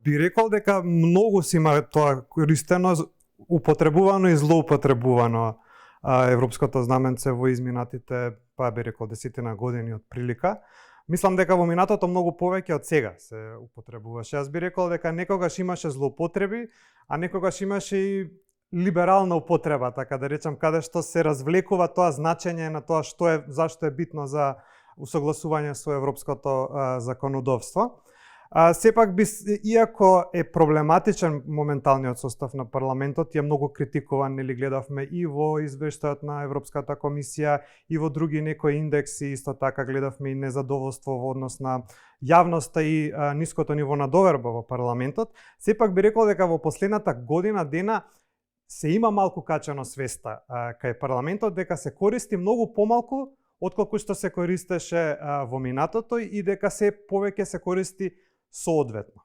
Би рекол дека многу си има тоа користено, употребувано и злоупотребувано европското знаменце во изминатите, па би рекол, 10 години од прилика. Мислам дека во минатото многу повеќе од сега се употребуваше. Јас би рекол дека некогаш имаше злоупотреби, а некогаш имаше и либерална употреба, така да речам, каде што се развлекува тоа значење на тоа што е, зашто е битно за усогласување со европското законодавство. Сепак, иако е проблематичен моменталниот состав на парламентот, е многу критикуван, нели гледавме и во извештајот на Европската комисија, и во други некои индекси, исто така гледавме и незадоволство во однос на јавноста и ниското ниво на доверба во парламентот. Сепак би рекол дека во последната година дена се има малку качено свеста кај парламентот, дека се користи многу помалку отколку што се користеше во минатото и дека се повеќе се користи соодветно.